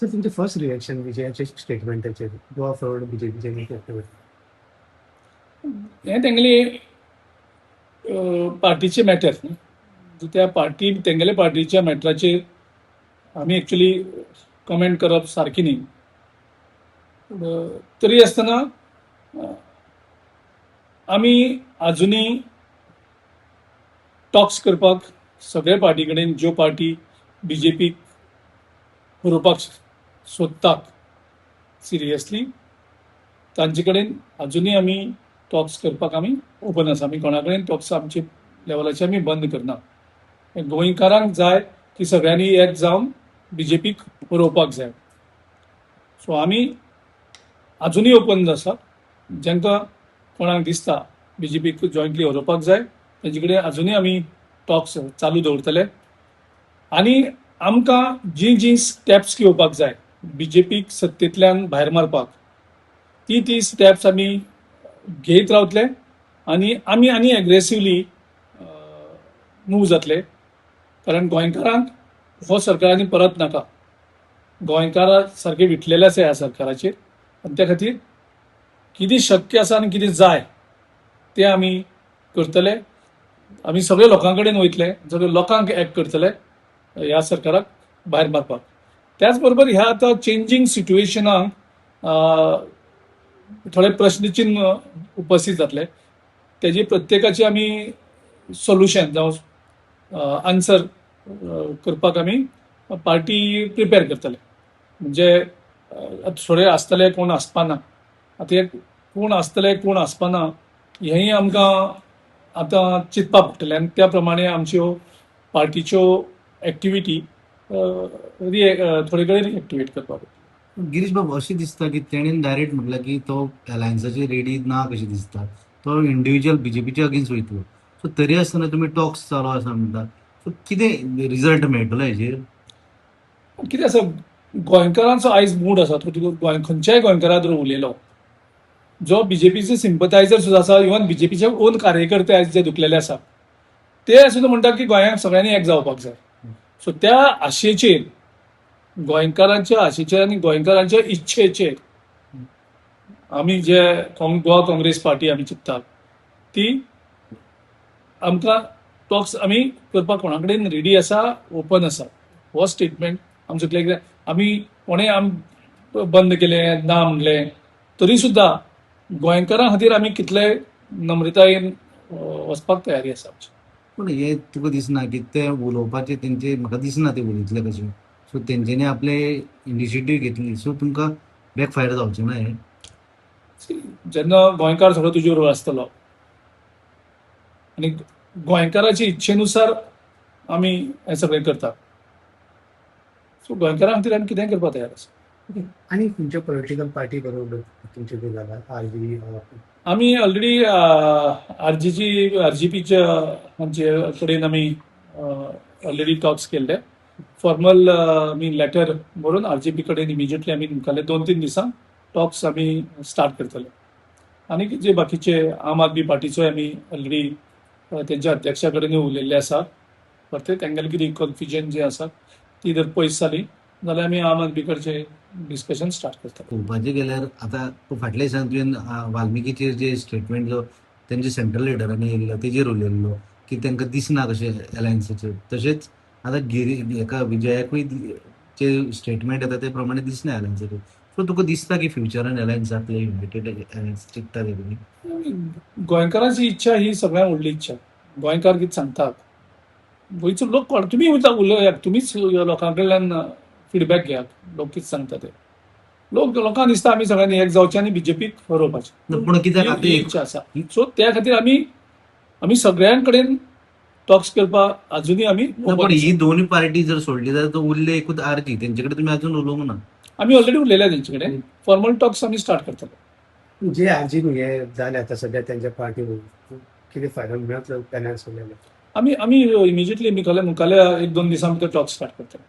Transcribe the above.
Sir, तुमचें first reaction विजयाच्या स्टेटमेंटाचेर, Goa forward बीजेपीचे statement? हें तेंगेली पार्टीचे मॅटर न्ही. त्या पार्टी, तेंगेले पार्टीच्या मॅटराचेर आमी एक्चुली कमेंट करप सारकी न्ही. पूण तरी आसतना आमी आजुनूय टॉक्स करपाक सगळे पार्टी कडेन, ज्यो पार्टी बीजेपीक हरोवपाक सोदतात सिरियसली, तांचे कडेन अजुनूय आमी टॉक्स करपाक आमी ओपन आसा. आमी कोणा कडेन टॉक्स आमचे लेवलाचे आमी बंद करना. गोंयकारांक जाय की सगळ्यांनी एक जावन बीजेपीक हरोवपाक जाय. सो आमी अजुनूय ओपन आसा. जांकां कोणाक दिसता बीजेपीक जॉयंटली हरोवपाक जाय, तेंचे कडेन अजुनूय आमी टॉक्स चालू दवरतले आनी आमकां जी जी स्टेप्स घेवपाक जाय बीजेपीक सत्तेंतल्यान भायर मारपाक, ती ती स्टेप्स आमी घेयत रावतले आनी आमी आनी एग्रेसिवली मूव जातले, कारण गोंयकारांक हो सरकार आनी परत नाका. गोंयकार सारके विटलेले आसा ह्या सरकाराचेर आनी त्या खातीर कितें शक्य आसा आनी कितें जाय तें आमी करतले. आमी सगळे लोकां कडेन वयतले, सगळे लोकांक एक करतले ह्या सरकाराक भायर मारपाक. त्याच बरोबर ह्या आतां चेंजींग सिट्युएशनाक थोडे प्रश्नचिन्ह उपस्थित जातले. तेजी प्रत्येकाची आमी सोल्युशन जावं आन्सर करपाक आमी पार्टी प्रिपेर करतले. म्हणजे थोडे आसतले, कोण आसपाना. आतां हे कोण आसतले, कोण आसपाना, हेंय आमकां आतां चिंतपाक पडटलें आनी त्या प्रमाणे आमच्यो पार्टीच्यो एक्टिविटी थोडे कडेन रिएक्टिवेट करपाक पडटल्यो. गिरीश बाबू, अशें दिसता की तेणेन डायरेक्ट म्हटलें की तो अलायन्साचेर रेडी ना कशें दिसता. तो इंडिव्हिज्युअल बीजेपीच्या अगेन्स्ट वयतलो. सो तरी आसतना तुमी टॉक्स चालू आसा म्हणटा. सो कितें रिजल्ट मेळटलो हेजेर? कितें आसा, गोंयकारांचो आयज मूड आसा तो तुका गोंय खंयच्याय गोंयकारा जर उलयलो, जो बीजेपीचे सिंपथायझर सुद्दां आसा, इवन बीजेपीचे ओन कार्यकर्ते आयज जे दुखलेले आसा, ते सुद्दां म्हणटात की गोंयांत सगळ्यांनी एक जावपाक जाय. सो त्या आशेचेर, गोंयकारांच्या आशेचेर आनी गोंयकारांच्या इच्छेचेर आमी जे गोवा काँग्रेस पार्टी आमी चिंततात ती आमकां टॉक्स आमी करपाक कोणा कडेन रेडी आसा, ओपन आसा. हो स्टेटमेंट आमचो कित्याक आमी कोणें आम बंद केलें ना म्हणलें तरी सुद्दां गोंयकारां खातीर आमी कितले नम्रतायेन वचपाक तयारी आसा आमची. पूण हे तुका दिसना की ते उलोवपाचे तेंचे, म्हाका दिसना ते उलयतले कशें. सो तेंच्यांनी आपले इनिशिएटीव घेतली, सो तुमकां बॅक फायर जावचें ना हें? जेन्ना गोंयकार सगळो तुजे बरोबर आसतलो आनी गोंयकाराचे इच्छेनुसार आमी हें सगळें करता, सो गोंयकारां खातीर आमी कितेंय करपाक तयार आसा. आनी खंयच्या पॉलिटिकल पार्टी बरोबर तुमचे बी जाला, आरजी? आमी ऑलरेडी आरजीची, आरजीपीच्या आमचे कडेन आमी ऑलरेडी टॉक्स केल्ले. फॉर्मल आमी लेटर बरोवन आरजीपी कडेन इमिजिएटली आमी मुखारले 2-3 दिसांक टॉक्स आमी स्टार्ट करतले. आनी जे बाकीचे आम आदमी पार्टीचोय आमी ऑलरेडी तेंच्या अध्यक्षा कडेन उलयल्ले आसा. परते तेंगेलें कितें कन्फ्युजन जें आसा ती जर पयस जाली जाल्यार आमी आम आदमी कडचे डिस्कशन स्टार्ट करतले. पळोवपाचें गेल्यार आतां फाटल्या दिसान तुवें वाल्मिकीचेर जे स्टेटमेंट जो तेंचे सेंट्रल लिडरांनी येयल्लो तेजेर उलयल्लो की तांकां दिसना कशें अलायन्साचेर. तशेंच आतां गिरी हेका विजयाकूय जे स्टेटमेंट येता ते प्रमाणे दिसना अलायन्साचेर. सो तुका दिसता की फ्युचरान अलायन्स जातले, युनायटेड अलायन्स चिंतता ते तुमी? गोंयकारांची इच्छा ही सगळ्यांत व्हडली इच्छा. गोंयकार कितें सांगतात, गोंयचो लोक कोण, तुमी उलयात, तुमीच लोकां कडल्यान फिडबॅक घेयात. लोक कितें सांगता ते. लोक, लोकांक दिसता आमी सगळ्यांनी एक जावचें आनी बीजेपीक हरोवपाचें. पूण कित्याक आतां ही इच्छा आसा. सो त्या खातीर आमी आमी सगळ्यां कडेन टॉक्स करपाक अजुनूय आमी पण ही दोनूय पार्टी जर सोडली जाल्यार तो उरले एकूच आरजी. तेंचे कडेन तुमी अजून उलोवंक ना? आमी ऑलरेडी उलयल्या तेंचे कडेन. फॉर्मल टॉक्स आमी स्टार्ट करतले. जे आरजी हे जाले आतां सध्या त्यांच्या पार्टी, कितें फायदो मेळतलो अलायन्स जाल्यार? आमी आमी इमिजिएटली मुखारल्या 1-2 दिसां भितर टॉक्स स्टार्ट करतले.